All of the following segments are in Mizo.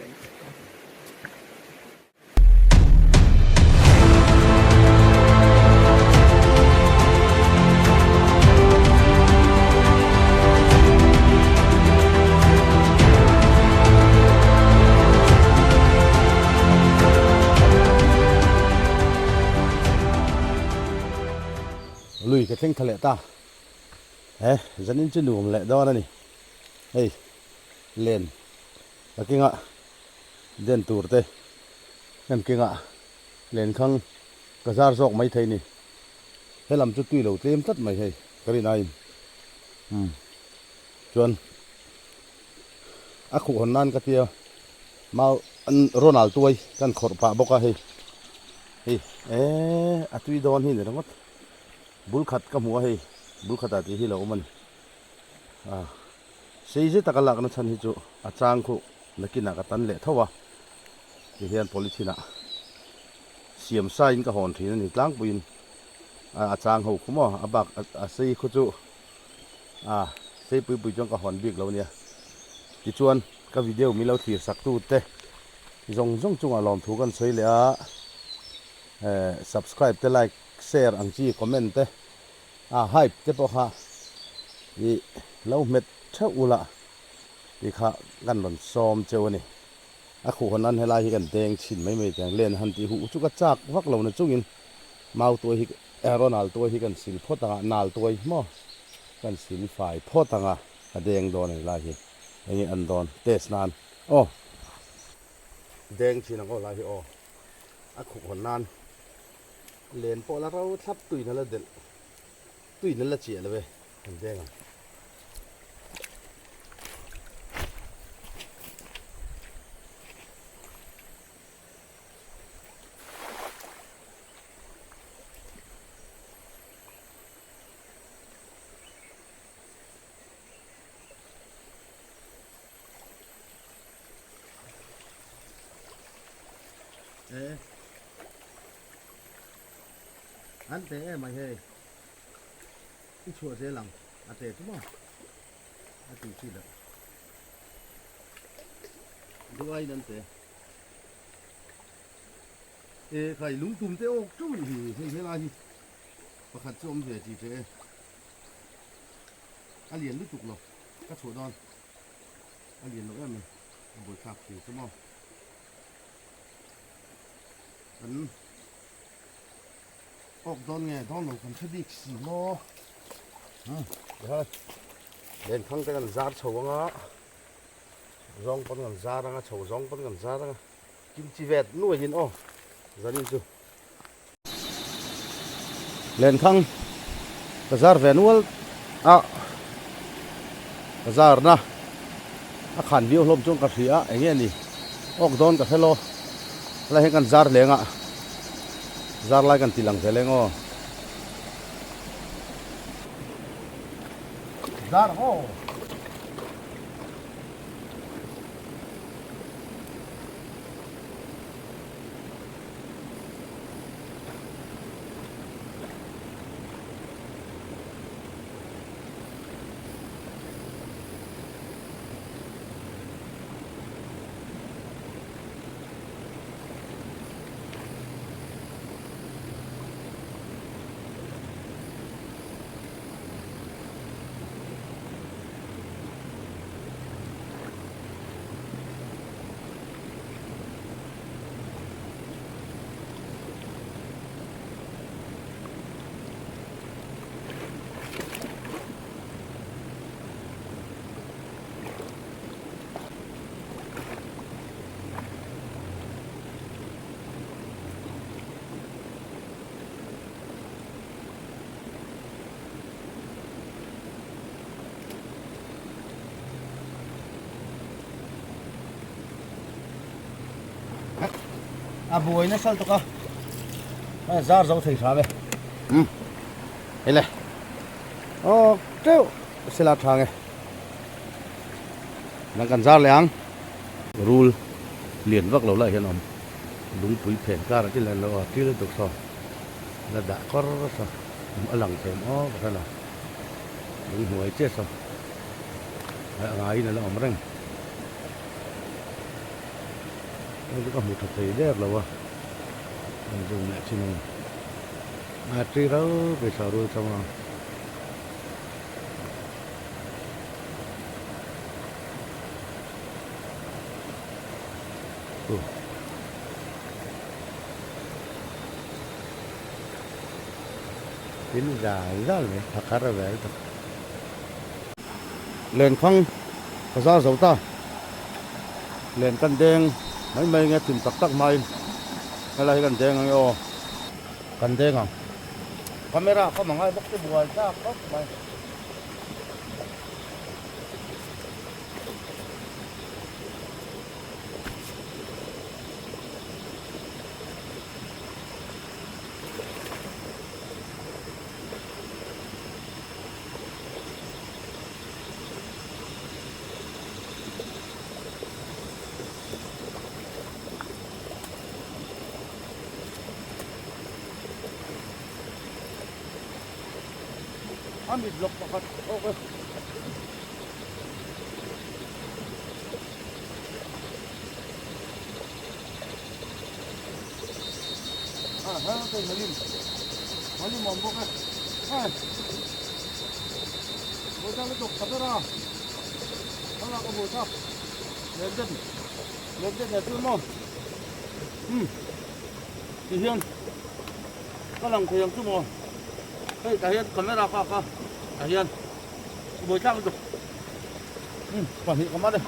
Lui ka thleng tha leh ta he zanin chu nuam leh dawn a ni hei len ka keng a den tur te hnem keng a len khang ka zar zawk mai thei a ni helam chu tui lo tlem tlat mai hei ka rin aiin umm chuan a khuh hawn nan ka tia mau an Ronald tuai kan khawrh pah bawk a hei hei eee a tui dawn hi ni ringawt bul khat ka hmu a hei bul khat ah tih hi lo awm a ni a sei zet a ka lakna chhan hi chu a chang khuh nakinah ka tan leh tho a ti hian polythene ah siam sa in ka hawn thin a ni tlangpuiin a chang ho khu maw a bak a sei khu chu a sei pui pui chuan ka hawn bik lo nia tichuan ka video min lo thlir sak tu te zawng zawng chungah lawmthu kan sawi leh a eh subscribe te like share ang chi comment te a hype te pawh kha ih lo hmet theuh ula tih kha kan rawn sawm cheu a ni. A khuh hawn nan helai hi kan deng chhin mai mai teh ang. Len han tih huh chu ka chak vak lo na chungin mau tuai hi eh Ronald tuai hi kan sil phawt ang a, nal tuai maw kan sil fai phawt ang a, ka deng dawn a ni lai hi. Enge an dawn test nan aw deng chhin ang aw lai hi aw. A khuh hawn nan len pawh la ro thlap tuina la delh tuina la chiah lo e kan deng ang. E an te em mai hei i chhuah zel ang a te chu maw a tih chi loh duaiin an te e khai lungtum te awk teuh a ni hi hei helai hi pakhat chu awm ve chi che e a lian lutuk lo ka chhuah dawn a lian loh em mai a buaithlak thei chu maw. Kan awk dawn nge dawn lo kan hre bik si maw umm lenkhang te kan zar chho anga zawng pawn kan zar anga chho zawng pawn kan zar anga kimchi vet nuaiin aw zanin chu lenkhang ka zar ve nual a ka zar na a khan viau hlawm chuan ka hria a eng nge ni awk dawn ka hrelo helai hian kan zar leng a zar lai kan ti lang ve leng aw zar aw. A buai nasa lutuk a a zar zo thei hram e umm hei le aw teuh sela tha nge nang kan zar leh ang rul lian vak lo lai hian a awm lungpui phen kar ah te hian lo a til lutuk saw la dah kawr saw a lang thei awm aw ka hre lo lung hnuai chiah saw a ngaiin a la awm reng. Hei chu ka hmu tha thei der lo a, kan zoom leh chin a ni. A tri rau pawisa rul chang a. Tin zal zal mai phakar a vel tak. Lenkhang ka zar zo ta. Len kan deng mai mai nge thim tak tak hmain helai hi kan deng ang e aw. Kan deng ang. Camera ka mangai bawk chu buai thlak khawp mai. A mit lawk pakhat awk e. A ha kei malim malim awm bawk e. Hei Bawitak lutuk camera thlalak a buaithlak len den len den leh chu maw umm ti hian ka lang thei ang chu maw hei tah hian camera ka ak a tah hian buaithlak lutuk umm pahnih ka man e.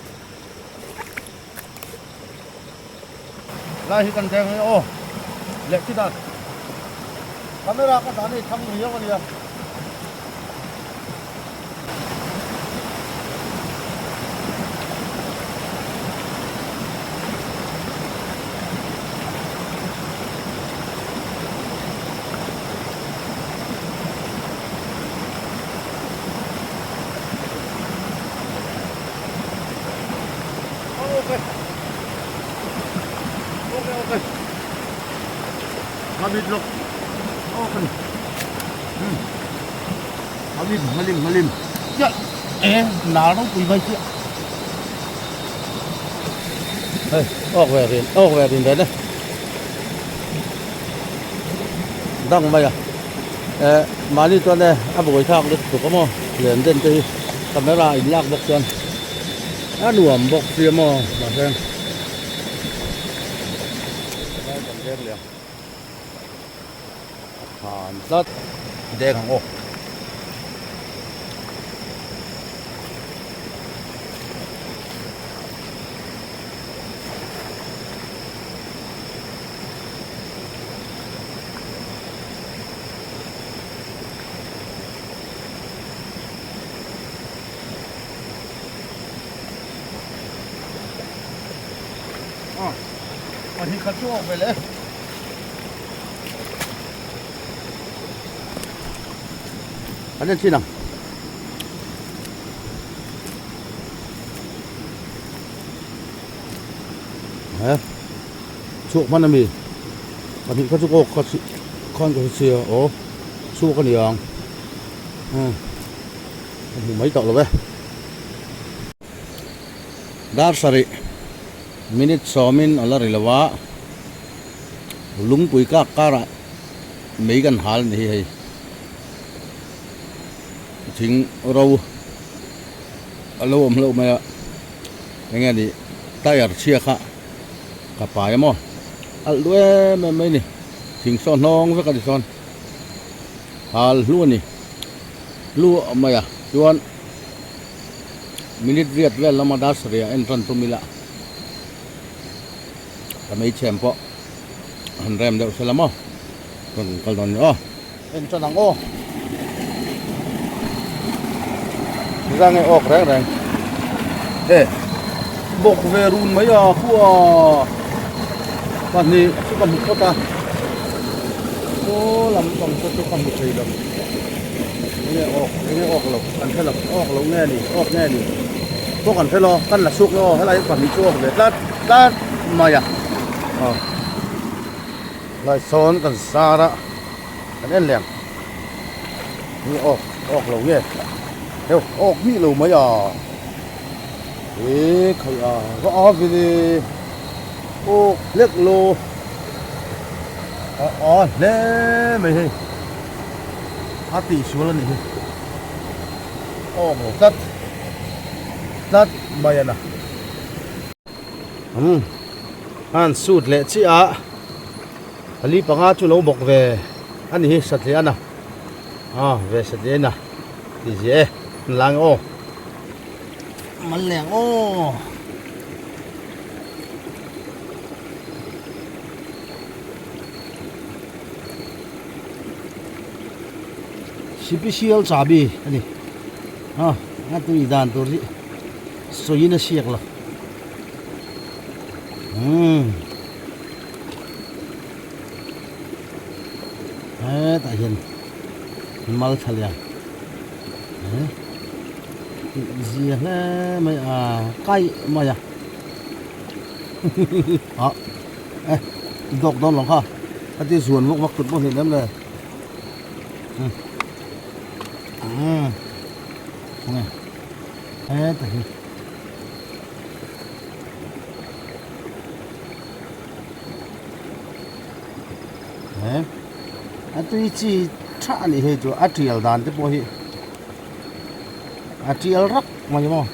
Lai hi kan deng hi aw leh chi dan camera ka dah nei thang riau a nia. Ok ok ok Hamid lok ok ni hmm Halim Halim Halim ya e na ro pui mai chia hey ok ve rin ok ve rin ve ne dang mai a e mani chuan e a buai thlak lutuk a maw len den te hi camera in lak bawk chuan A nuam bawk sia maw mahse helai kan deng leh ang a than tlat deng ang aw. Pahnih khat chu a awk ve leh e. Kan en thin ang. He chhuak hman ami pahnih kha chu ka awk kha khan ka hre chhia aw chhuak a ni ang. Ka hmu mai tawh lo e. Dar sarih minute sawmin a la ri lo a, lungpui kak karah mei kan hal a ni hi hei. Thing ro a lo awm hlauh mai a, eng nge ni tyre chhia kha ka pai a maw alh duh em em mai a ni, thing saw hnawng vek a ni sawn hal hlu a ni. Hlu a mai a chuan minute riat vel lama dar sarih ah en tan tum ila ka hmeichhem pawh han rem deuh sela maw chuan kan kal dawn ni aw. En tan ang aw zang nge awk reng reng e bawk ve run mai a khua pahnih chu ka hmu phawt a saw lampang te chu ka hmu thei lo. Enge awk enge awk lo kan hre lo awk lo nge ni awk nge ni pawh kan hre lo kan la chhuk lo helai pahnih chu awk ve tlat tlat mai a aw lai sawn kan zar a kan en leh ang enge awk awk lo nge heuh awk hnih lo mai a e khaih a va a vile. Awk hlek lo a a hle mai hei a tihsual a nih hi awk lo tlat tlat mai a na umm a han sut leh chiah a pali panga chu lo bawk ve a ni hi satliah a na a ve satliah in a tih ziah e an la ang aw. Mal leng aw. Sipisial chabi a ni. Ha, a tui dan tur hi sawiin a siak lo. Umm. Hetah hian mal thla lian. Zia hle mai a kaih mai a ah e dawk dawn lo kha a ti zuan vak vak tut pawh hnih lem le um nge heta hi he a tui chi tha a nih hei chu a tial dan te pawh hi a tial rak mai maw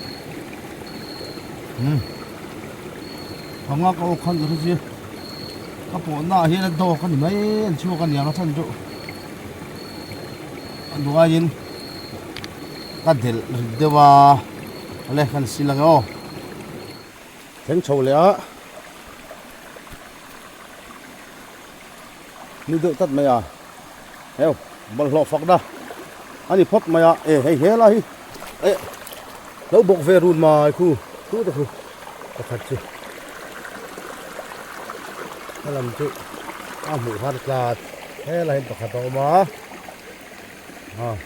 umm panga ka awk khan ka hre chi ka pawh na ah hian a dawk a ni mai an chhuak a niang a chhan chu a duaiin ka delh rit deuh a awle kan sil ang e aw thleng chho leh a ni deuh tlat mai a heu bawlhhlawh fakna a ni phawt mai a e hei he lai hi eh lo bawk ve run mai khu chu te khu pakhat chu a lam chu a hmuh har tlat he lai hian pakhat a awm a ah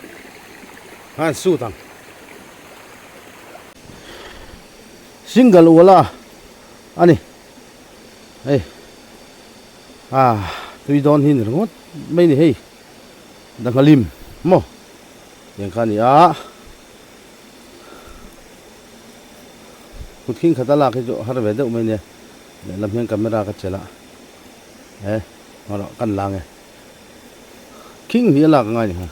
han sut ang single uala a ni hei. Ah tui dawn hi ni ringawt mai ni hei danghalim maw tiang kha a ni a kut khing khat a lak hi chu har ve deuh mai nia lehlam hian camera ka chelh a e erawh kan la ang e khing hi a lak angai ni kha.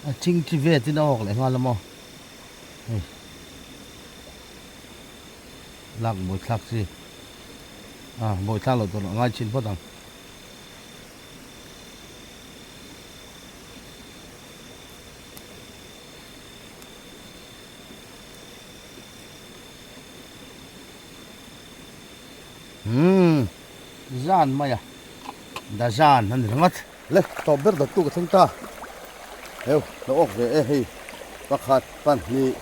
A chingchi vetin a awk leh nghal a maw. Hei lak bawi thlak chi a bawi thlak loh tur a ngai chin phawt ang. Umm zan mai a da zan a ni ringawt. Le tawp ber dawttu ka thleng ta. Heu lo awk ve e hei pakhat pahnih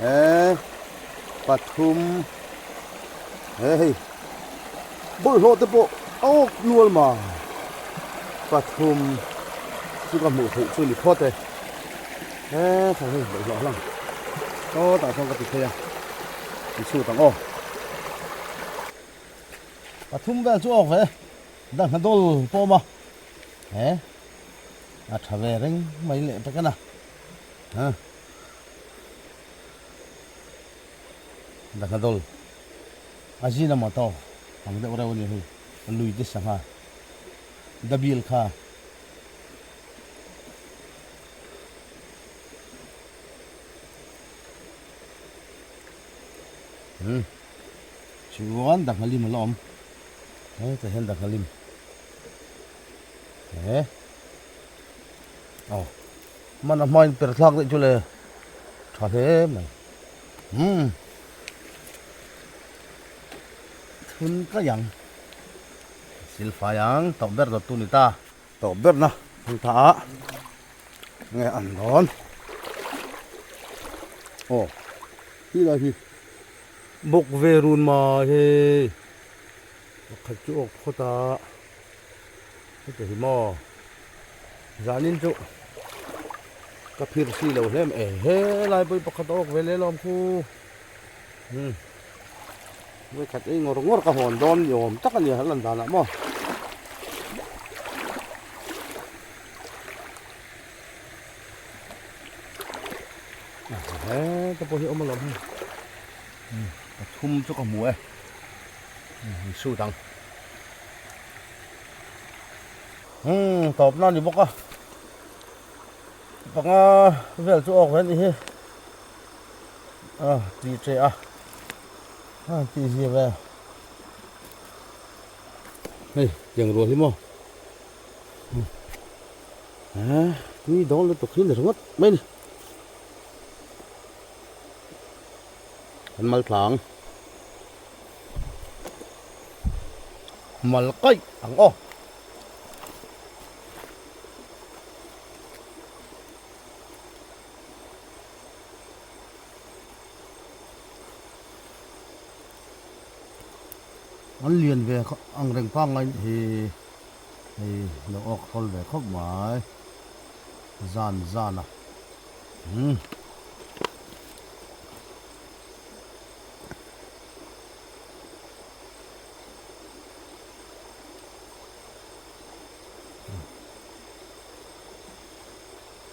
he pathum he hei bawlhhlawh te pawh a awk nual ma pathum chu ka hmuh theih chu ni phawt e he thla hei bawlhhlawh hlang sawtah sawn ka ti phei a ti chhut ang aw. Pathum vel chu awk ve dang hna dawl pawm a he a tha ve reng mai leh pek a na ha dang hna dawl a zin a motor ang deuh reuh a ni hei lui te sangha dabil kha. Hmm. Chuan danghalim a la awm. Hetah hian danghalim. He. Aw. Man a hmain per thlak daih chu le. Tha hle mai. Hmm. Thun ka yang. Silfai ang tawh ber dawt tu ni ta. Tawh ber na hmun tha ah nge an dawn. Aw. Hi lai hi. Bawk ve run mai hei pakhat chu awk phawt a heti hi maw zanin chu ka phir si lo hle mai e helai pawh hi pakhat a awk ve leh lawm khu umm vawikhat ei ngawr ngawr ka hawn dawn ni awm tak a ni a lan danah maw. Heta pawh hi a awm alawm hei pathum chu ka hmu e sut ang umm tawpna a ni bawk a panga vel chu awk ve a nih hi a ti che a a ti zia ve hei tiang rual hi maw tui dawn lutuk hi ni ringawt mai a ni. An mal tlang mal kaih ang aw. An lian ve ang reng pangngai hi hei lo awk hrawl ve khawp mai zan zan a. Umm.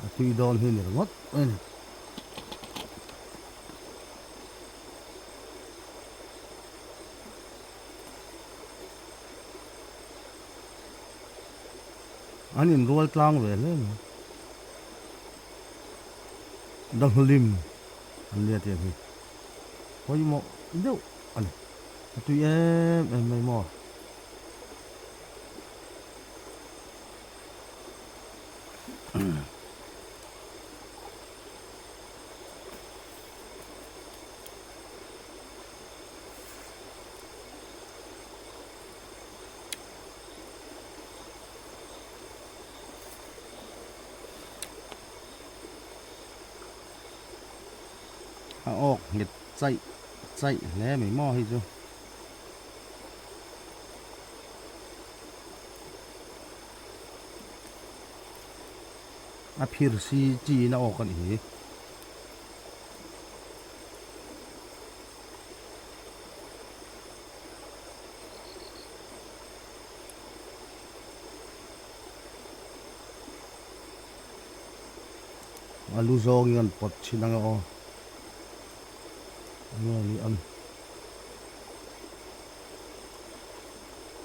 A tui dawn hi ni ringawt mai a ni. An inrual tlang ve hle mai. Dahlim an nia tih ang hi pawimawh deuh a ni. A tui em em mai maw. A awk nghet chaih chaih hle mai maw hei chu. A phir si chi in a awk a nih hi. A lu zawngin an pawt thin ang e aw enge ni ang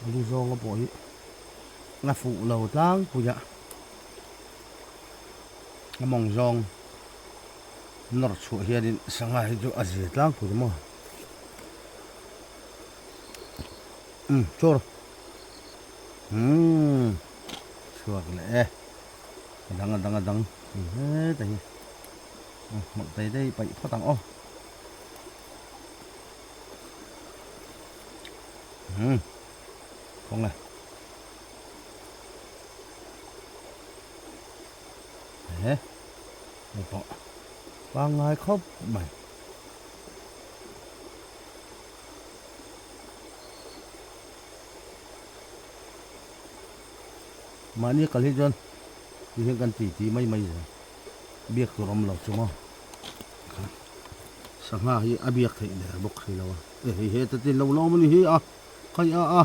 a lu zawnga pawh hi a fuh lo tlangpui a a mawng zawng nawr chhuah hianin sangha hi chu a zir tlangpui maw umm chawr umm chhuak leh e a dang a dang a dang heta hi hmawlh daih daih paih phawt ang aw umm kawng e he hei pawh pangngai khawp mai. Mahni kal hi chuan ti hian kan ti ti mai mai zel biak tur awm lo chu maw sangha hi a biak theih der bawk si lo a e hei heta tin lo la awm a ni hi a khai a a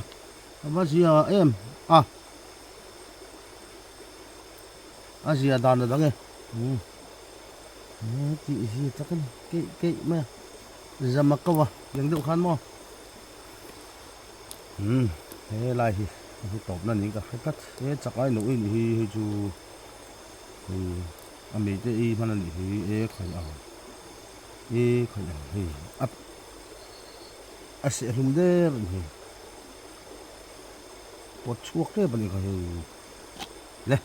a va zia em a a zia dan a dang e umm tih zia tak a ni keih keih mai a. Zam a ko a tiang deuh khan maw umm he lai hi hi tawp na niin ka hre tlat he chak ai nuh in hi hei chu hei a mi te i hman a nih hi e khai ang e khai ang hei a a seh hlum der a ni hei pawt chhuak tep a ni kha hei le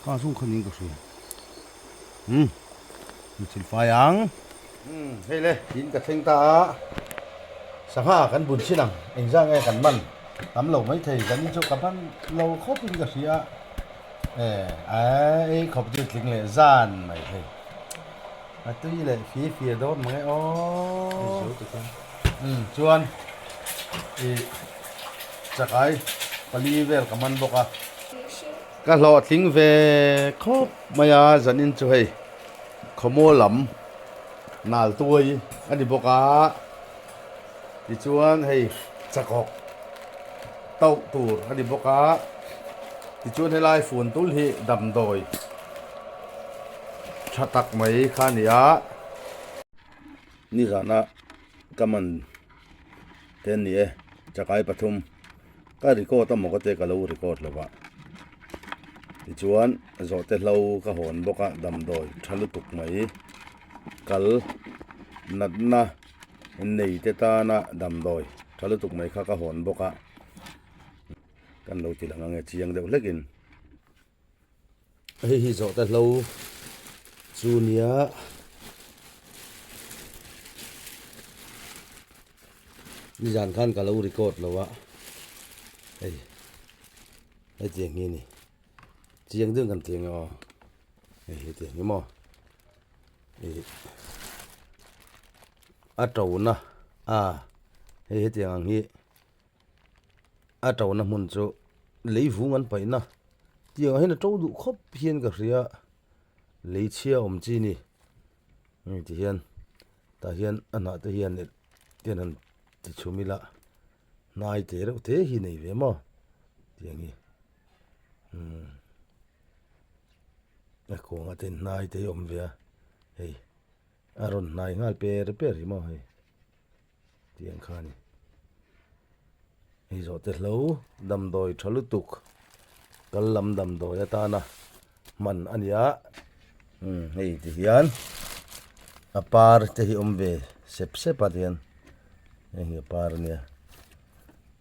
kha chung kha niin ka hria umm mi thil fai ang. Umm hei le in ka thleng ta a sangha kan bun chin ang engzah nge kan man tam lo mai thei kan in chu ka man lo khawp in ka hria e ei khawp chu tling leh zan mai thei a tui leh fi fi a dawn mang e aw umm chuan ih chakai pali vel ka man bawk a ka hlawhtling ve khawp mai a zanin chu hei. Khawmaw lam nal tuai a ni bawk a, tichuan hei chakawk tauh tur a ni bawk a, tichuan helai fun tul hi damdawi tha tak mai kha a ni a. Nizana ka man te an ni e, chakai pathum ka record a maw ka tia ka lo record lo va. Tichuan zawhte hlo ka hawn bawk a damdawi tha lutuk mai kal natna nei te tana damdawi tha lutuk mai kha ka hawn bawk a kan lo ti lang ange chiang deuh hlekin. Hei hi zawhte hlo chu nia nizan khan ka lo record lo a hei hetiang hi a ni chiang deuhin kan ti ang e aw hei hetiang hi maw ih a tona a hei hetiang ang hi. A ṭona hmun chu lei vung an paihna tiangah hian a ṭo duh khawp hian ka hria lei chhia awm chi ni hei ti hian tah hian a hnah te hian tian han ti chhum ila hnai te reuh te hi nei ve maw tiang hi umm a kawngah te hnai te hi a awm ve a hei a rawn hnai nghal per per hi maw hei. Tih ang kha a ni. Hei zawh te hlo damdawi tha lutuk kal lam damdawi atana hman a ni a umm hei ti hian a par te hi awm ve sep sep a tihian hei hi a par a nia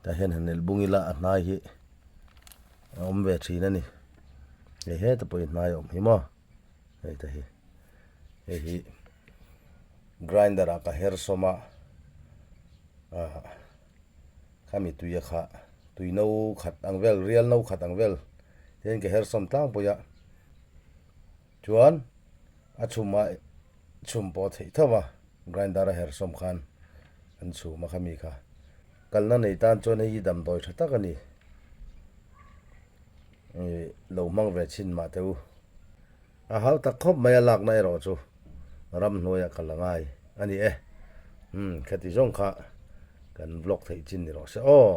tah hian han elh bung ila a hnai hi a awm ve thin a ni hei heta pawh hi hnai a awm hi maw hei te hi hei hi. Grinder ah ka her sawm a ah khami tui a kha tui no khat ang vel rial no khat ang vel tihian ka her sawm tlangpui a chuan a chhum a chhum pawh a theih tho a grinder a her sawm khan an chhum a khami kha kalna nei tan chuan hei hi damdawi tha tak a ni ih lo hmang ve chhin mah teh u. A hau tak khawp mai a lakna erawh chu ramhnuaiah ka la ngai a ni e. Umm khati zawng kha kan vlog theih chin ni rawh se aw.